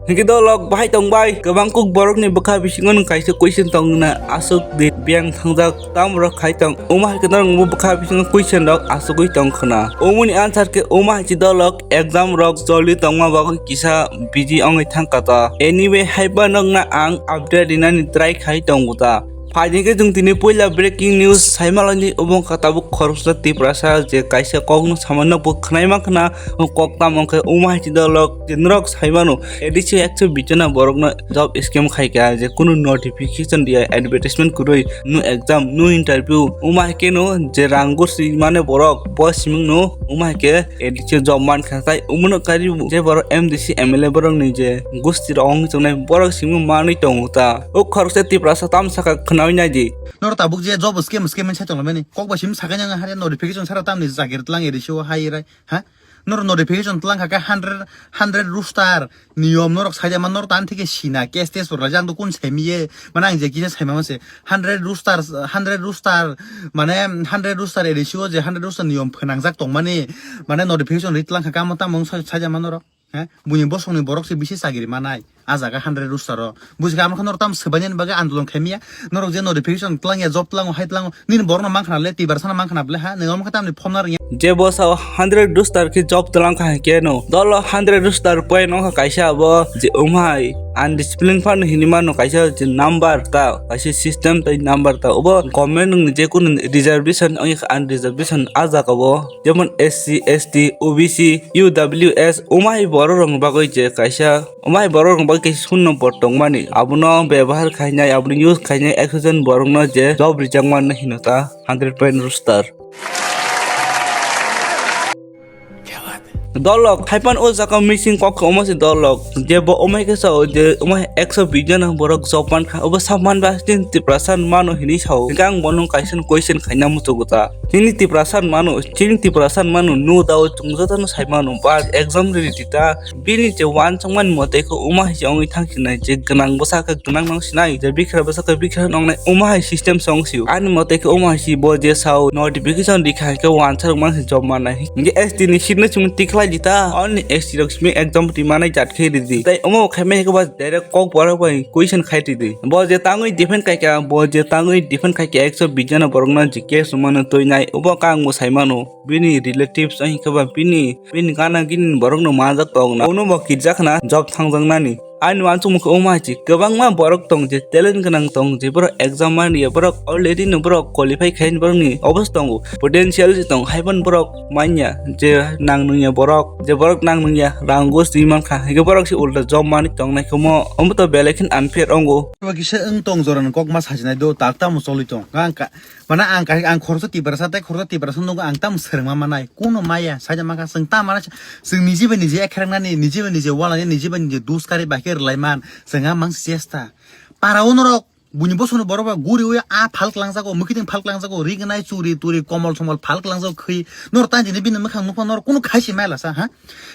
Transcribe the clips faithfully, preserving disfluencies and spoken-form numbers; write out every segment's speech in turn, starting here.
Hingke dolok bahai tong bai, kwbang kuk borok ni bwkha bisingo nwng kaisa question tong na aswk di biyang thangjak, tam rok khai tong, omo hai khe norok bo bwkha bisingo question rok aswkwi tong khna. Omo ni answer khe omo hai chi dolok exam rok joli tongma bagwi kisa busy ongwi thang kata. Anyway, haiba nokna ang update rinani try khai tongo ta. Phaidi khe chwng tini puila breaking news saima laini obo wngkha tabuk khoroksa Tiprasa je kaisa kokno sama nokbo khwnai mankha na, o kok tamo khe omo hai chi dolok je norok saimano A D C o ekso bish jona borokno job scam khaikha je kunu notification riya, advertisement kwrwi, no exam, no interview, omo hai kheno je rang gursi mane borok bo simungno omo hai khe A D C o job mankha tai omono kari je borok M D C M L A borokni je gusti rok ong chongnai borok simi manwi tongo ta. O khoroksa Tiprasa tam saka khnawi nai di. Noro tabuk je job scam scam sai tongmani. Kok ba sim sakai nang hare notification sara tamni jagir tlang eri sio hai rai. Ha? Noro notification tlang kha hundred, hundred rooster niyom norok saida man noro tan thike sina case test rok jang do kun semiye. Mana ang je kisa saima mase hundred rooster, hundred rooster mane hundred rooster eri sio je hundred rooster niyom phenangjak tongmani. Mane notification rit lang kha kamo tamung saida man norok. He? Buini bosongni borok se bisi chagiri manai. A jaga hundred rooster o. Buji kha, amokhe norok tam swbainani bagwi andolon khaimiya. Norok je notification tlang ya, job tlango, hai tlango. Nini borokno mankha na le, Tiprasa no mankha na ble, ha? Nini amokhe tamni phone na ringya. Je bosa o hundred rooster khe job tlang kha khe no. Dolo hundred rooster point wngkha kaisa abo je umhai undisciplined fan hini mano kaisa je number ta, kaisa system tai number ta. Obo government ni je kunu reservation, ang unreservation a jaga o. Jemon S C, S T, O B C, U W S, umai borok rokni bagwi je kaisa, umai borok rokni bagwi kaisa sunno bot tongmani, abono bebahar khainai, abono use khainai ekso jon borokno je job rijak mano hino ta hundred point rooster. Dolok, haipan o jaga missing kok khe omo se dolok, je bo umai khe sao je umai ekso bish jona borok job mankha, obo sa manba chini Tiprasa mano hinwi sao, hingkhe ang bono kaisa question khaina muchugo ta. Chini Tiprasa mano, chini Tiprasa mano, no doubt chwng jotono sai mano, but exam reality ta bini je uansukmani mote khe uma hai se wngwi thang sinai, je gwnang bwsa khe gwnang nang sinai, je bikra bwsa khe bikra nang nai, uma hai system se wng sio. Ani mote khe uma hai se bo je sao notification rikha hai khe uansa rok mang se job manai. Hingkhe S T ni seat no chwng tikhlai di ta, only S T rok simi exam ri manai jat khe ridi. Tai omo khaimai khe ba direct kok borok bai question khai ridi. Bo je tangwi defend khai kha, bo je tangwi defend khai kha ekso bish jona borokno je case mano twi nai, obo kang bo sai mano. Bini relatives wngkha ba bini, bini gana gini borokno manjak tong na. Uno bo kirjak na job thangjaknani. Ani uansukmung khe omo hai se kwbangma borok tong je talent gwnang tong je borok exam mani ya borok already no borok qualify khaini borokni obosta tongo, potential se tong haiban borok manya je nang nungya borok, je borok nang nungya rang gos twi mankha, hingke borok se ulta job mani tongnai khe omo, omo to belai khe unfair ongo. Kisa wng tong jorani kok ma sajinai do tak tamo choli tong. Ang ka, Mana ang kai, ang khoroksa Tiprasa tei khoroksa Tiprasa nugo ang tamo swrwngma manai. Kuno maya, saida maka, chwng ta mana, chwng niji bai niji ekherang nani, niji bai niji walani, niji bai niji duskari bai khe rwlai man, chwng a mang chesta. Para o norok, buini bosongni borok ba guri ui a phal klangjago, mwkhitwng phal klangjago, ri gnai churi turi, komol somol phal klangjago khwi. Norok tang jini bini mwkhang nukha norok kuno khai se mai lasa, ha?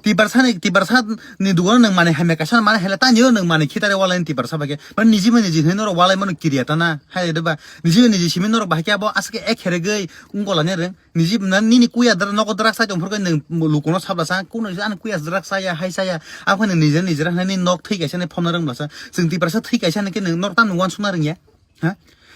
Tiprasa ni, Tiprasa ni dugo nwng mani hamya kaisa mani hela tang jini nwng mani khitare walani Tiprasa bai khe. Mani niji bai niji hinwi norok walai mano kiriya ta na, hai de ba. Niji niji simi norok bahai khe abo aswk khe ek heregwi wng gola ni rwng. Niji na nini kuya dra nogo drak sai tong phuru khe nwng lukuno sabla sa kuno ani kuya drak saya hai saya. Abo khe nwng niji niji rwng nini nok thwi kaisa ni phomna rwng bla sa. Chwng Tiprasa thwi kaisa ni khe nwng norok tamo uansukna rwngya. Ha?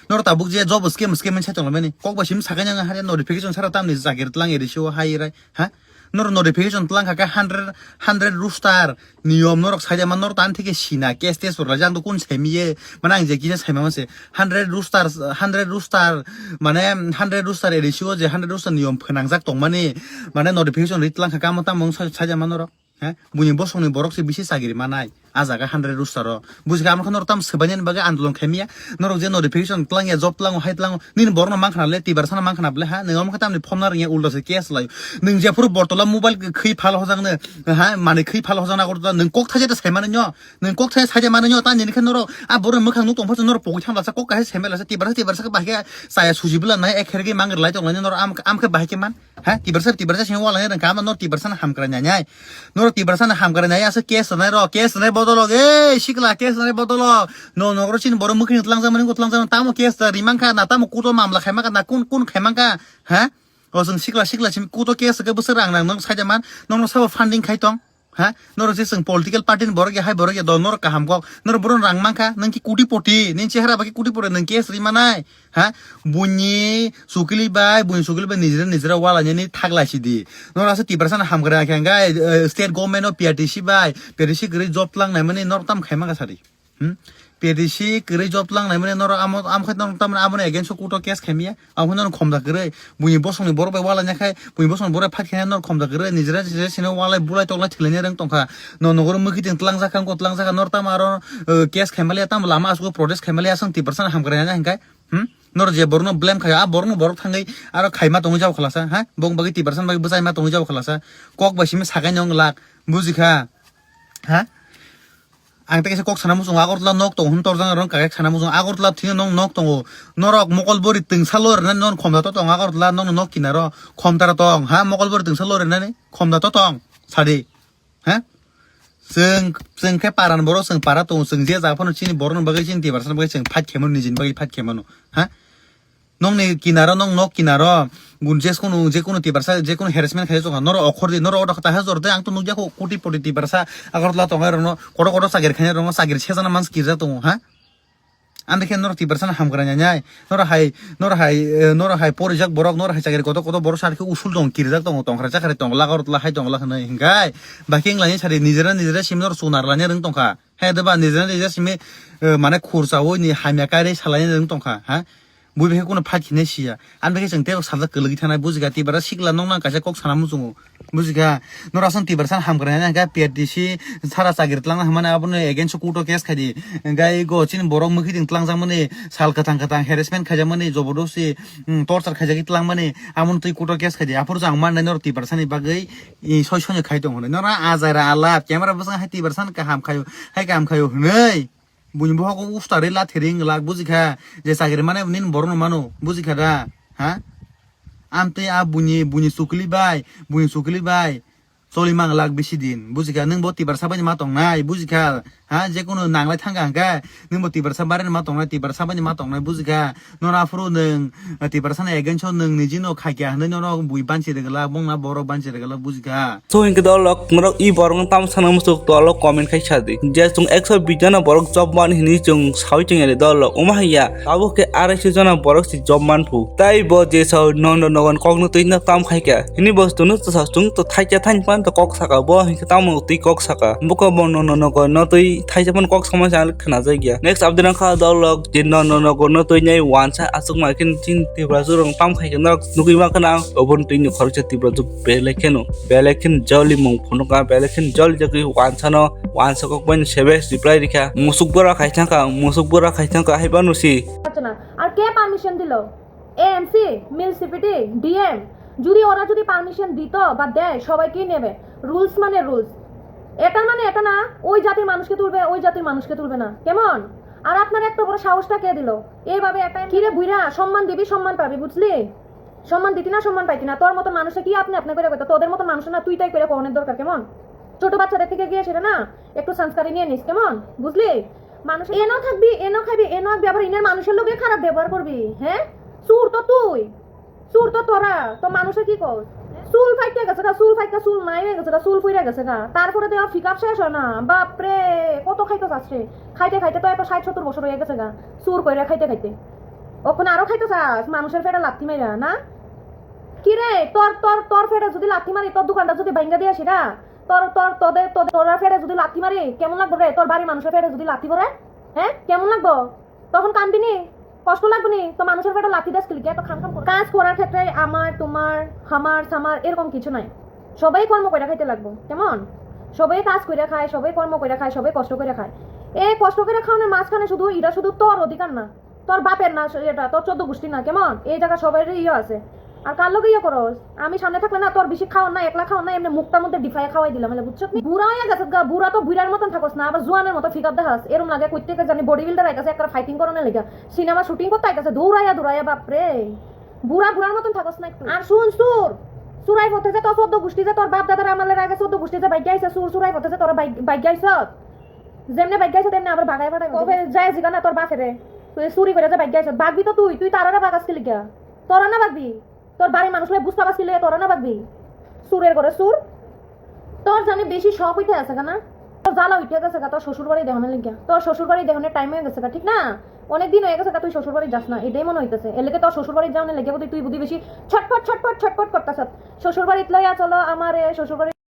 Norok tabuk je job scam scam sai tong mani. Kok ba sim sakai nang hari notification sara tamni jagir tlang eri sio hai rai. Ha? Nor notification tlang kha khe hundred, hundred rooster niyom norok saida man norok tan thike sina case test rok jang do kun semiye. Mane ang je kisa saima mase hundred rooster, hundred rooster mane hundred rooster eri sio je hundred rooster niyom phenangjak tongmani mane notification ri tlang kha kamo tamo wng saida man norok. He? Buini bosongni borok se bisi chagiri manai. A jaga hundred rooster o. Buji kha, amokhe norok tamo swbainani bagwi andolon khaimiya. Norok je notification tlang ya, job tlango, hai tlango. Nini borokno mankha na le, Tiprasa no mankha na ble, ha? Nwng amokhe tamni phone na rwngya, ulta se case lai. Nwng jephuru bortola mobile khwi phal hojak nw, ha? Manwi khwi phal hojak na korta, nwng kok thaijak ta sai mani nyo. Nwng kok thai saijak mani nyo, ta nini khe norok, a borok mwkhang nuk tong pha norok pogwi thang lasa, kok kahai sai mai lasa, Tiprasa, Tiprasa khe bahai khe chaya suji bwla nai, ek khe rwgwi mang rwlai tong lai norok, am, am khe bahai khe man. Ha? Tiprasa, Tiprasa sini wala nai rwng kha, ama norok Tiprasa no hamkrai nai nai. Norok Tiprasa no hamkrai nai, aswk case rwnai rok, case rwnai bodolok, ei, sikla, case rwnai bodolok. No, nogoro chini borok mwkhring tlangjak mani, tlangjak mani, tamo case da rimang kha, na tamo kuto mamla khaima kha, na kun, kun khaima kha, ha? O chwng sikla, sikla simi kuto case khe bwswk rang rang nang saida man, nokno sabo funding khai tong. Ha? Norok je chwng political party ni borok ya, hai borok ya, do norok kaham kok. Norok borok rang mankha, nang ki koti poti, nini chehara bai koti poti, nang case ri manai. Ha? Buini chukli bai, buini chukli bai nijera nijera wala nini thak lai si di. Norok asa Tiprasa no hamkrai khe, hingkhe, eh, state government o P R T C bai, P R T C kwrwi job tlang nai mani norok tam khai mankha sadi. Hmm? P R T C kwrwi job tlang nai mani norok amo, amo khai norok tam amo ni against o court o case khai maya. Amo norok khomda kwrwi, buini bosongni borok bai wala nyakhai, buini bosongni borok bai fight khainai norok khomda kwrwi, nijera nijera sino walai bulai toklai thwlaina rwng tongkha. No nogoro mwkhitwng tlangjak kha, wngkha tlangjak kha, norok tamo aro, eh, case khaimaliya, tamo lama aswk protest khaimaliya, aswk Tiprasa no hamkrai nai hwnkhe, hmm? Norok je borokno blame khaio, a borokno borok thangwi aro khaima tongwi jabo khalasa, ha? Bong bagwi Tiprasa bagwi bwchaima tongwi jabo khalasa. Kok bai simi sakai nong lak, bujikha? Ha? Ang tei kaisa kok sana muchungo, Agartala nok tongo hwn torjak rong kagak sana muchungo, Agartala thwino nong nok tongo. Norok mokol bori twngsa lori nani non khomda to tong, Agartala nokni nok kinaro khomtara tong, ha, mokol bori twngsa lori nani khomda to tong, sadi, ha? Chwng, chwng khe paran borok, chwng para tongo, chwng je jaga phano chini borokni bagwi, chini Tiprasani bagwi chwng fight khaimano, nijini bagwi fight khaimano, ha? Nokni kinaro, nok nok kinaro, gun jeskunu, jekunu Tiprasa, jekunu harassment khaijak tongkha, norok okhor di, norok oda khe tahajor de, ang to nukya kho, koti poti Tiprasa, Agartala tongnai rokno, kotor kotor chakri khainai rokno, chakri sejana mans kirjak tongo, ha? Andikhe norok Tiprasano hamkrai nai nai, norok hai, norok hai, eh, norok hai porijak borok, norok hai chakri kotor kotor borok sa khe usul tongo, kirjak tongo, tongkhra chakri tongo, Agartala hai tongo, hwnwi hinkhai, bakhe wnglainai sadi, nijera nijera simi norok chunar lainai rwng tongkha. He de ba nijera nijera simi, eh, mane khurchaui ni hamya kairwi salainai rwng tongkha, ha? Bui bai khe kuno fight khinai siya. Ani bai khe chwng teibo sajak kwlwgwi thanai, bujikha, Tiprasa sikla nokno ang kaisa kok sana muchungo. Bujikha, norok aswk Tiprasano hamkrai nai hwnkhe P R T C sara chakri twlangna hwnmani abono against o court o case khai di. Hwnkhe go chini borok mwkhitwng twlangjakmani, sal kwthang kwthang harassment khaijakmani, jobordosti, mm, torture khaijagwi twlangmani, abono twi court o case khai di. Aphuru chwng ang mannai norok Tiprasani bagwi, i soi soi no khai tongo hwnwi. Norok ajai ra alap, camera bwskango hai Tiprasano kaham khaio, hai kaham khaio hwnwi. Buini bohogo ustarwi lathi ring glak, bujikha, je chakri mane nini borokno mano, bujikha da, ha? Amtwi a buini, buini chukli bai, buini chukli bai choli mang glak bisi din, bujikha, nwng bo Tiprasa bai ma tongnai, bujikha, ha? Jekunu nanglai thangkha hwnkhe, nwng bo Tiprasa bai ma tongnai, Tiprasa bai ma tongnai, bujikha. Nono aphuru nwng, eh, Tiprasani against o nwng nijino khaikya hwnwi nono bui banchi rwgwlak, bongna borok banchi rwgwlak, bujikha. So hinkhe dolok norok i borokno tamo sana muchuk dolok comment khai sadi. Je chwng ekso bish jona borok job man hinwi chwng saui chwng yari dolok. Omo haiya, abo khe arai so jona borok si job man phu. Tai bo je sao nono nogon kokno twi no tam khaikha. Hini bo chwngno to sa chwng to thaikya thaini pan to kok saka bo hinkhe tamo twi kok saka. Bokhe bo nono nogon no twi thaisa pan kok sama sa khna jakya. Next update ang kha dolok je no no no gono twi nai wansa aswk ma khe chin Tiprasa rong tam khai khe norok nugwi ma khana obon twi ni khoroksa Tiprasa belai kheno belai khen joli mung phunukha belai khen joli jagwi wansa no wansa kok bai sebe reply rikha musuk bora khai thangkha musuk bora khai thangkha hai banu si. আচ্ছা না, আর কে পারমিশন দিল? AMC, municipality, DM, যদি ওরা যদি পারমিশন দিত বা দেয়, সবাইকেই নেবে। রুলস মানে রুলস। এটা মানে এটা না, ওই জাতির মানুষকে তুলবে, ওই জাতির মানুষকে তুলবে না। কেমন? আর আপনার এত বড় সাহসটা কে দিল? এইভাবে একটা কিরে বুইরা, সম্মান দিবি, সম্মান পাবি, বুঝলি? সম্মান দিতি না, সম্মান পাইতি না। তোর মতো মানুষে কি আপনি আপনি করে কইতো? তোদের মতো মানুষ না, তুই তাই করে কনের দরকার, কেমন? ছোট বাচ্চাদের থেকে গিয়ে সেটা না, একটু সংস্কারে নিয়ে নিস, কেমন? বুঝলি? মানুষ এনো থাকবি, এনো খাবি, এনো থাকবি, আবার ইনের মানুষের লোকে খারাপ ব্যবহার করবি, হ্যাঁ? চুর তো তুই, চুর তো তোরা, তো মানুষে কি কর? চুল ফাইটে গেছে গা, চুল ফাইটে চুল নাই হয়ে গেছে গা, চুল ফুইরে গেছে গা। তারপরে তো পিক আপ শেষ হয় না, বাপ রে, কত খাইতে চাস রে? খাইতে খাইতে তো এত ষাট সত্তর বছর হয়ে গেছে গা, চুর কইরা খাইতে খাইতে। ওখানে আরো খাইতে চাস, মানুষের পেটে লাথি মাইরা না? কি রে, তোর, তোর, তোর পেটে যদি লাথি মারি, তোর দোকানটা যদি ভাঙ্গা দিয়ে আসি না, তোর, তোর, তোদের, তোদের, তোর পেটে যদি লাথি মারি, কেমন লাগবে রে? তোর বাড়ির মানুষের পেটে যদি লাথি পড়ে, হ্যাঁ, কেমন লাগবো? তখন কানবি নি? কষ্ট লাগবে নি? তো মানুষের পেটে লাথি দেস কিলিকে, এত খাম খাম করে। কাজ করার ক্ষেত্রে আমার, তোমার, হামার, সামার এরকম কিছু নাই। সবাই কর্ম করে খাইতে লাগবো, কেমন? সবাই কাজ করে খায়, সবাই কর্ম করে খায়, সবাই কষ্ট করে খায়। এই কষ্ট করে খাওয়ানোর মাঝখানে শুধু, এটা শুধু তোর অধিকার না, তোর বাপের না, এটা তোর চোদ্দ গোষ্ঠী না, কেমন? এই জায়গা সবারই ইয়ে আছে। আর কার লগে ইয়ে করস? আমি সামনে থাকলে না, তোর বেশি খাওয়ার না, একলা খাওয়ার না, এমনি মুখটার মধ্যে ডিফাই খাওয়াই দিলাম, মানে, বুঝছো নি? বুড়া হয়ে গেছে গা, বুড়া তো বুড়ার মতন থাকস না, আবার জোয়ানের মতো ফিগার দেখাস, এরম লাগে কইতে জানি বডি বিল্ডার আইতাছে, একটা ফাইটিং করানোর লেগে, সিনেমা শুটিং করতে আইতাছে, দৌড়াইয়া দৌড়াইয়া, বাপ রে, বুড়া বুড়ার মতন থাকস না একটু। আর শুন, চুর, চুরাই পথে যে তোর চোদ্দ গোষ্ঠী যে তোর বাপ দাদার আমলের আগে চোদ্দ গোষ্ঠী যে বাইক আইছে, চুর চুরাই পথে যে তোর বাইক, বাইক আইছ, যেমনে বাইক আইছ তেমনে আবার বাগায় ফাটায় কবে যায় জিগা না তোর বাপেরে, তুই চুরি করে যে বাইক আইছ, বাগবি তো তুই, তুই তারারে বাগাস কি লিগা? তোরা না বাগবি? তোর বাড়ির মানুষ লই বুঝতে পারছিলে, তোরা না বাগবি? চুরের ঘরে চুর। তোর জানি বেশি শখ হইতে আছে না? তোর জ্বালা উঠে গেছে গা তোর শ্বশুর বাড়ি দেখানোর লেগে। তোর শ্বশুর বাড়ি দেখানোর টাইম হয়ে গেছে গা, ঠিক না? অনেক দিন হয়ে গেছে গা তুই শ্বশুর বাড়ি যাস না, এটাই মনে হইতেছে। এর লেগে তোর শ্বশুর বাড়ি যাওয়ানোর লেগে বোধহয় তুই বুঝি বেশি ছটফট ছটফট ছটফট করতেছ। শ্বশুর বাড়িত লইয়া চলো আমারে, শ্বশুর বাড়ি